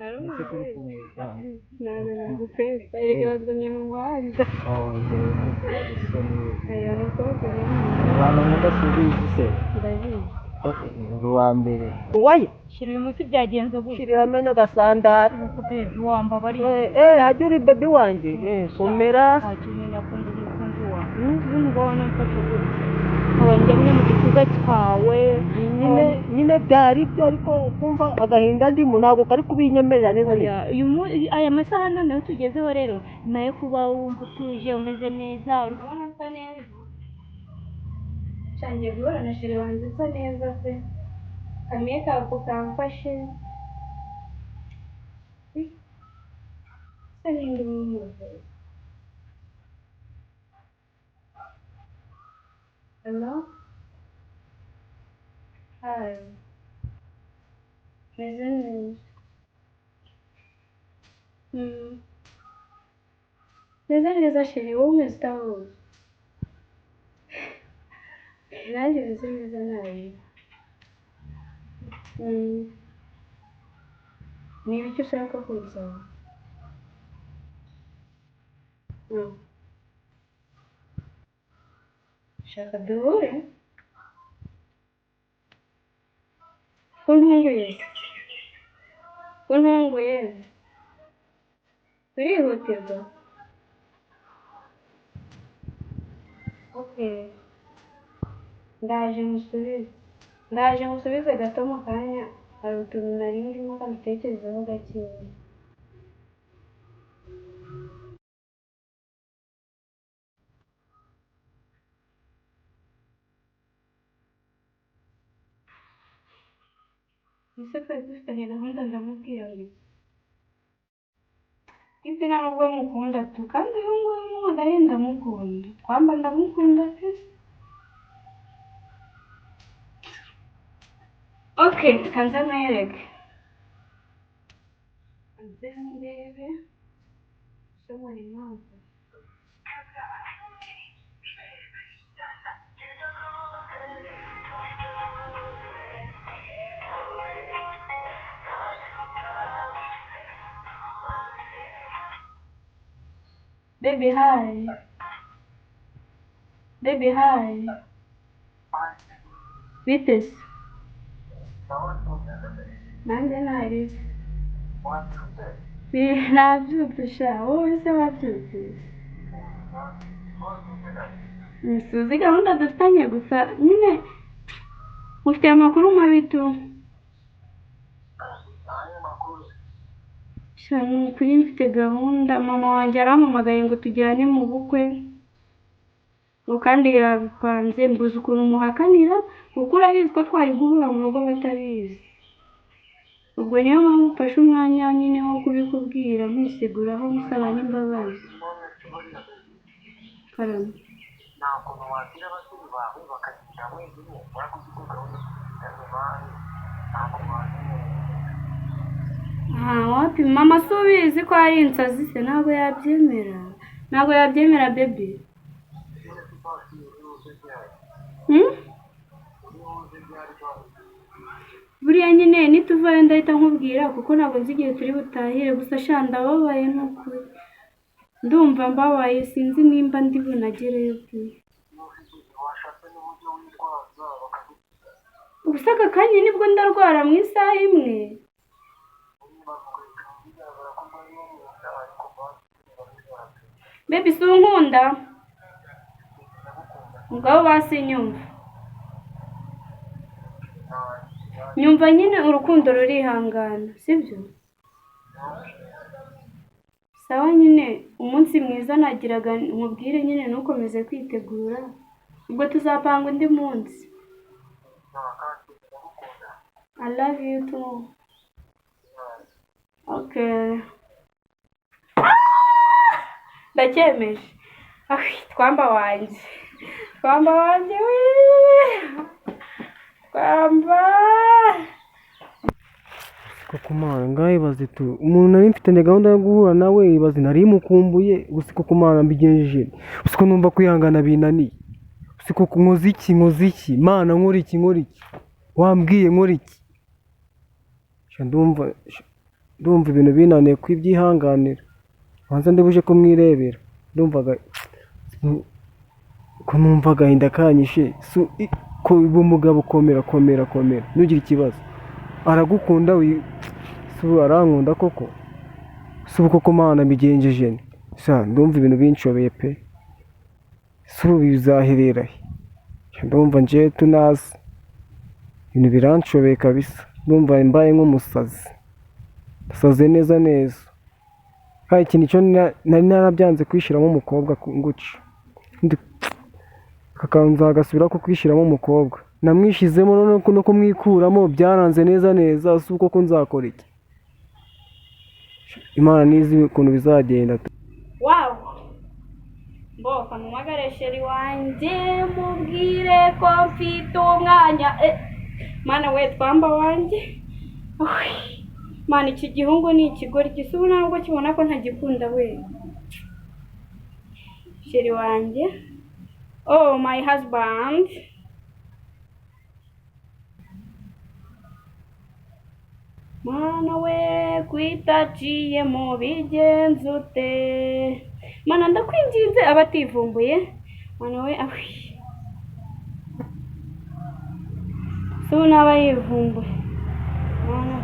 Ari Ese kuri umubyeyi. kumwita? Ntabwo nagupesa, erega bazanye mu muhanda. Oh, njyewe isoni. Aya ni ukuboko. Abantu nkunda subizi se? Ndabizi. Uri uwa mbere. Wayi. Shira, uyu munsi byagenze gutya. Shira hamwe n'agasandari. Baby, wambabariye. Eh eh, hajya uri baby wanjye, eh, komera. Ntakimenya ko ndi umukunzi wawe n'ubwo wanamfashe gutya, nkaba njyamye mu gituza cyawe. Nyine nyine byari byo, ariko kumva agahinda ndimo ntabwo kari kubinyemerera neza neza. Oya, aya masaha noneho tugezeho rero nayo kuba wumva utuje, umeze neza, uri kubona nsa neza. Ngiye guhura na chéri wanjye usa neza pe, ka makeup kamfashe. Ese ninde umuhamagaye? Hello, hi. Meze neza. Meze neza chéri, wowe umeze ute ahubwo? Nanjye meze neza nabi. Ni ibiki ushaka kunsaba? Ushaka duhure? Ko ntunguye? Ko ntunguye? Birihutirwa? Okay. Ndaje musubize. Ndaje musubize gato mu kanya, hari utuntu nari ndimo mbitekerezaho gakeya. Ese twari dufitanye gahunda, ndamubwira ngo iki? Ibyo nta nubwo mukunda tu, kandi uyu nguyu nkunda ari ndamukunda. Kwamba ndamukunda pe. Okay, reka nze mwereke. Nze ndebe. Shobora impamvu. Baby, hi. Baby, hi. Bite se? Nanjye ntari. Nabyutse sha, wowe se wabyutse? Suzi gahunda dufitanye gusa nyine ufite amakuru mabi tu. Sha, ni ukuri mfite gahunda, mama wanjye arampamagaye ngo tujyane mu bukwe, ngo kandi yabipanze, mbuze ukuntu muhakanira kuko urabizi ko twari guhura mu rugo batabizi. Ubwo niyo mpamvu mfashe umwanya nyine wo kubikubwira, nkiseguraho musaba n'imbabazi. Karame. Nta kuntu wabwira ababyeyi bawe bakagenda wenyine? Waba uzi ko gahunda dufitanye nawe, ntabwo wabimenya. Ah, wapi, mama si ubizi ko ari insazi se? Ntabwo yabyemera, ntabwo yabyemera baby. Hmm? Buriya nyine nituvayo ndahita nkubwira, kuko ntabwo nzi igihe turi butahire. Gusa sha, ndababaye n'ukuri, ndumva mbabaye, sinzi nimba ndi bunagereyo pe. Washatse n'uburyo witwaza bakagutwara. Gusa aka kanya nibwo ndarwara mu isaha imwe. Bavuga bigaragara ko urwaye mu nda, ariko basi. Baby, si unkunda? Mugabo basi nyumva, nyumva nyine, urukundo rurihangana, sibyo? Sawa nyine, umunsi mwiza. Nagiraga nkubwire nyine ntukomeze kwitegura, ubwo tuzapanga undi munsi. I love you too. Okay, ndacyemeje. Ah, twamba wanjye, twamba wanjye we, twamba. Koko Mana, ngaho ibaze tu, umuntu nari mfitanye gahunda yo guhura nawe, ibaze nari mukumbuye gusa. Koko Mana, mbigenjeje gusa ko numva kwihangana binaniye. Gusa koko nkoze iki? Nkoze iki Mana? Nkora iki? Nkora iki? Wambwiye nkora iki? Sha, ndumva sha, Ndumva ibintu binaniye kwibyihanganira. Banza ndibuje kumwirebera. Ndumvaga ko numva agahinda kanyishe. Ko umugabo, komera komera komera, ntugire ikibazo. Aragukunda si ubu arankunda koko? Si ubu koko Mana mbigenjeje nte? Sha ndumva ibintu binshobeye pe. Si ubu bizaherera he? Ndumva njewe tunazi. Ibintu biranshobeye kabisa. Ndumva mbaye nk'umusazi. Ndasaze neza neza. Kandi ikintu cyo nari narabyanze kwishyiramo umukobwa nguca. Kakanza agasubira ko kwishyiramo umukobwa. Namwishyizemo no kumwikuramo byaranze neza neza, si uko ko nzakora iki? Imana nizi ukuntu bizagenda. Wow! Mboka mpamagare chéri wanjye mubwire ko mfite umwanya. Mana we, twamba wanjye. Uy, Mana, iki gihungu ni ikigoryi, si ubu ntabwo kibona ko ntagikunda we. Chéri wanjye. Oh, my husband. Mana we, kwitaciyemo bigenze ute? Mana ndakwinginze, aba ativumbuye. Mana we, awi. Si ubu naba yivumbuye. Mana,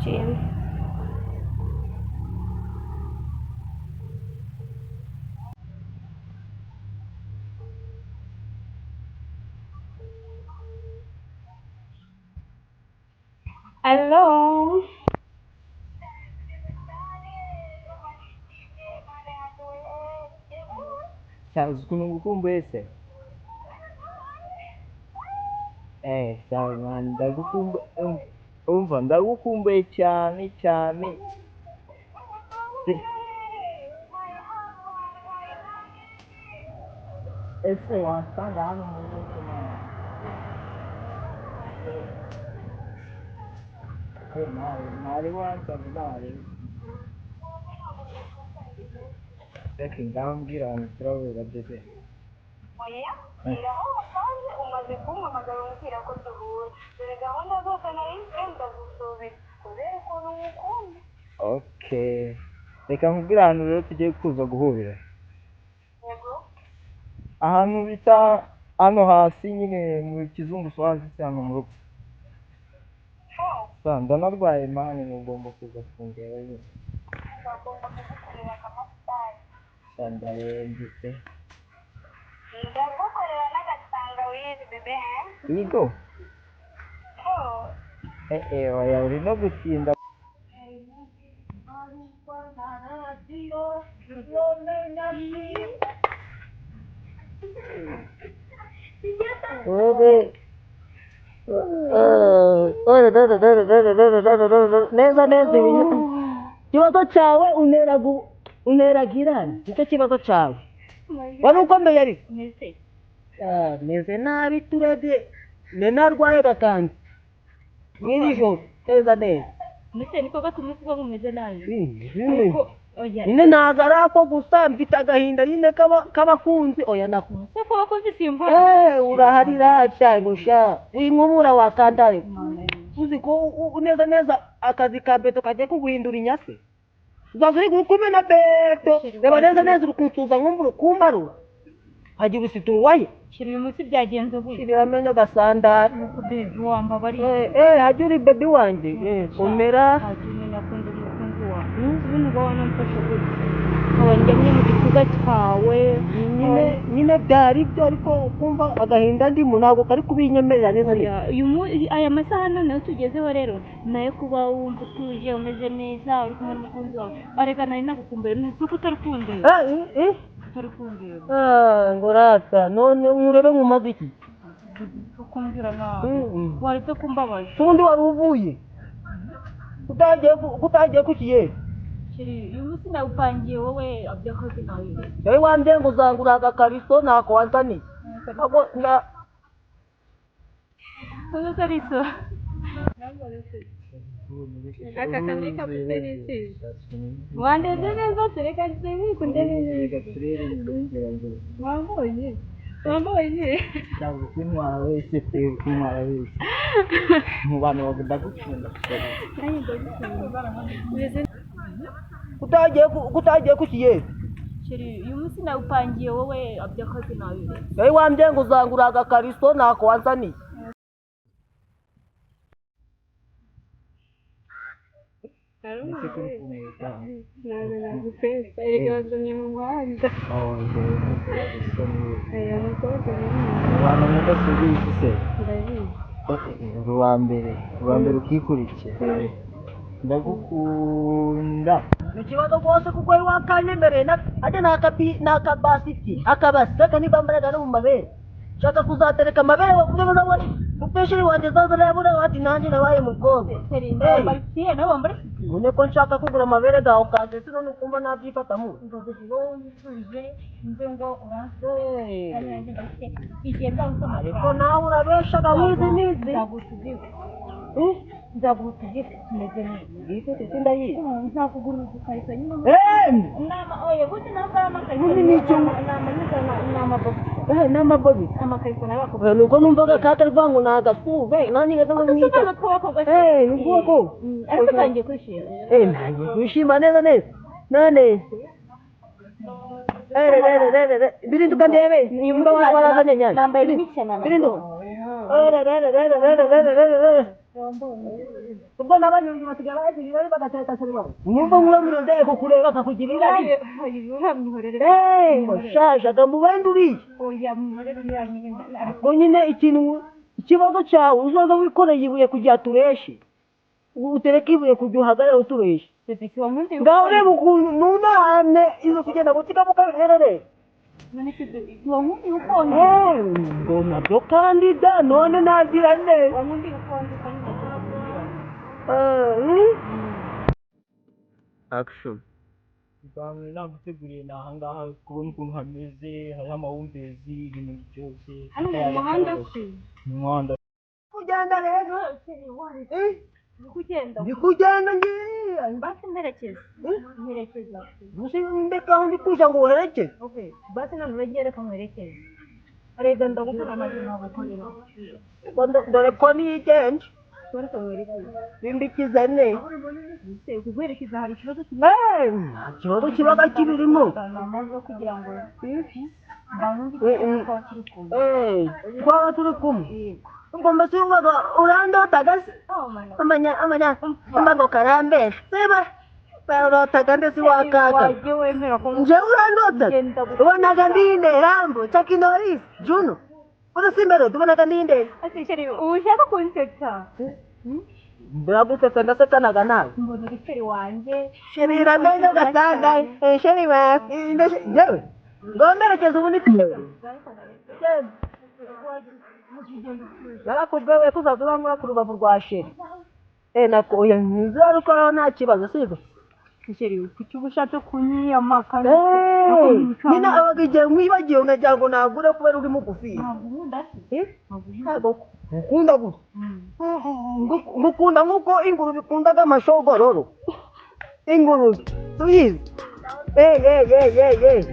ciyemo. Hello. Sha, uzi ukuntu ngukumbuye se? Sha man, ndagukumbuye, umva ndagukumbuye cyane cyane. Ese wansanga hano mu rugo man? Ntari wansanga ntari. Reka ngaho mbwira ahantu turahurira bebe. Oya, mbwira aho wasanze umaze kumpamagara umbwira ko duhura. Dore gahunda zose nari mfite ndazisubika kubera ukuntu ngukunda. Okay. Reka nkubwire ahantu rero tugiye kuza guhurira. Yego. Ahantu bita hano hasi nyine mu kizungu swazi se hano mu rugo. Sa ndanarwaye man, ugomba kuza kundeba nyine. Bagomba kugukorera akamasaje. Sa ndarembye pe. Ndagukorera n'agatangawizi bébé. Yego. Oh. Oya uri no gutinda. Neza neza ikibazo cyawe unteraga irari, nicyo kibazo cyawe. Wari ukomeye ariko meze nabi, turebye narwaye gakanze mw'iri joro neza neza. Mbese niko gatuma uvuga ngo umeze nabi? Ariko oya. Nyine ntabwo ari ako gusa, mfite agahinda nyine k'abakunzi, oya nako. Se ko abakunzi simva? Uraharira cyane sha, winkubura wakandare. Uzi ko neza neza akazi ka beto kagiye kuguhindura inyase. Uzaza uri kumena beto, reba neza neza uri kunsuza nkumva uri kumbarura. Hagira usituwaye. Shira uyu munsi byagenze gute? Shira amenyo gasandara. Nuko baby wambabariye. Hajya uri baby wanjye. Komera. Hajya umenya akunda umukunzi wawe. Ubundi uba wanamfasha gute? Nkaba njyamye mu gituza cyawe. Nyine byari byo, ariko kumva agahinda ndimo ntabwo kari kubinyemerera neza neza. Aya masaha noneho tugezeho rero nayo kuba wumva utuje umeze neza uri kumwe n'umukunzi wawe. Areka nari nagukumbuye, nuko utari kundeba. Utari kundeba. Ngo rata none urebe nkumaze iki? Kumbwira nabi. Waretse kumbabaza. Ubundi wari uvuye. Utagiye kukiye. Uyu munsi nawupangiye wowe by'akazi nawe. Wowe wambwiye ngo uzangura agakariso ntako wanzaniye. Agakariso. Aka kameka pepe. Wandeze neza se, reka nze nkundebe neza. Wambonye? Wambonye? Cyangwa kuntwara wese pe, kuntwara wese mu bantu ndagukunda. Nanjye ndagukunda. Umeze Kutagiye ku kiyeri? Chéri, uyu munsi nawupangiye wowe, aby'akazi nabiretse. Nawe wambye ngo uzangura agakariso, ntako wanzaniye. Ntabwo nagupesa, erega wazanye mu muhanda. Aya mukobwa Mu bantu nkunda subizi se? Ndabizi. Uwa mbere, uwa mbere ukikurikira, ndagukunda. Ni ikibazo rwose kuko wari wakanyemereye ajya ni akabasiti akabasi kaka niba mbaraga no mu mabere, nshaka kuzatereka amabere bavuge ngo nabone mupesheri wanjye zaza nabona ati nanjye nabaye umukobwa. Chéri, wambara ikihe? Nawe wambara iki? None ko nshaka kugura amabere gawe ukanze none ukumva nabyifatamo. Wowe wifuje nze ngo uranse kandi nanjye ndafite igihe nzagusoma. Ariko nawe urabeshaga wizi nizi. Nzaguha Nzaguha utugifu tumeze neza. Gifite sindayizi. Nzakugura udukariso nyine. Eh! Nama oya gute, ntabwo ari amakariso. Ubundi ni icyo- Ni amabogisi. Eh, n'amabobi. Amakariso nayo bakubwira. Eh, nuko numvaga kaka ngo ni agasube nanjye ngahita ngo mwita. Utusobanuro tw'abakobwa. Eh, ni ubwoko. Ariko utangiye kwishima. Eh, ntangiye kwishima neza neza. None eh re re re re re birinduka ndebe nimba warazanye nyanya. Nambaye n'imishanana. Birinduka. Eh, re re re re re re re re re re ubwo n'abanyonzi basigaye bazirira bagateka serwa mwumva nkuramura ndeye kukureba kakugirira. Uramwihorere. Eh, shashaga mu bandi uriye. Oya, mwihorere uriya nyine. Ngo nyine ikintu ikibazo cyawe uzaza wikoreye ibuye kugira tureshe, utereke ibuye kugira uhagarare utureshe. Wamwumviye? Ngaho ureba ukuntu nunamye izo kugenda gucikamo kabiherere. Wamwumviye ukonje? Ngo nabyo kandi da none nagira neza. Wamwumviye ukonje kandi? Action. Bamwe naguteguriye ni ahangaha, kubona ukuntu hameze, hariho amahumbezi, ibintu byose. Hano mu muhanda se? Mu muhanda. Kugenda rero. Kugenda. Ndi kugenda ngiye. Basi mperekeza, mperekeza. Gusa ndeka aho ndi kuja ngo uherekeze. Okay, basi none uragiye, reka nkwerekeze. Rega ndagukora amazi nkagukorera. Ngo dore ko nigenje. Reka nkwerekeze. Bimbikize neza. Se kuguherekeza hari ikibazo kimwe? Eh, nta kibazo kibaga kibirimo. Ni amahoro yo kugira ngo mbanze ko kiri kumwe. Eh, twaba turi kumwe ubwo mbese wumvaga urandotaga se? Oh my God. Amanya amanya mba ngo karambesha seba barotaga ndetse wakaka. Wagiye wemera ko Nje urandotaga. Ngenda Ubonaga ndinde Rambo, Chuck Norris, Juno uza simbero ubonaga ndinde. Ase chéri, ubu ushaka kunsetsa? Ndagutsetsa, ndasetanaga nawe. Mbona uri chéri wanjye. Chéri ramenyo gatanga, eh, chéri wa njewe ngo mberekeze ubundi narakubwiwe ko uzaza urankura ku rubavu rwa chéri. Eh, nako oya nzarukoraho nta kibazo, sibyo? Chéri, kuki uba ushatse kunyiyama kandi? Eh, nyine abaga igihe nkwibagiwe nkagira ngo nagure kubera uri mugufi. Ntabwo unkunda se? Eh? Ntabwo nkukunda gusa. Ngukunda nk'uko ingurube ikundaga amashogororo. Ingurube tuyizi. Eh, eh, eh, eh, eh.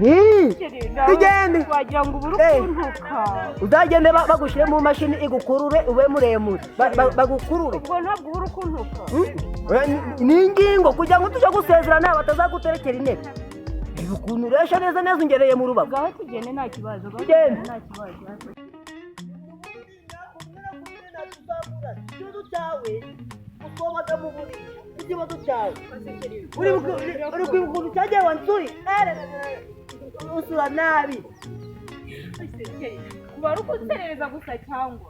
Tugende. Wagira ngo ubure Eh. ukuntuka. Uzagende bagushyire mu mashini igukurure ube muremure. Bagukurure. Ubwo ntabwo ubura ukuntuka. Oya, ni ingingo kugira ngo tujye gusezerana batazaguterekera intebe. Reba ukuntu uresha neza neza ungereye mu rubavu. Ngaho tugende, nta kibazo. Ngaho Tugende. nta kibazo. Ikibazo cyawe usobaga mu buriri, ikibazo cyawe uri kwibuka ukuntu cyagiye wansuye usura nabi. Kuba ari ukuserereza gusa cyangwa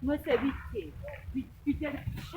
mwese bike bike.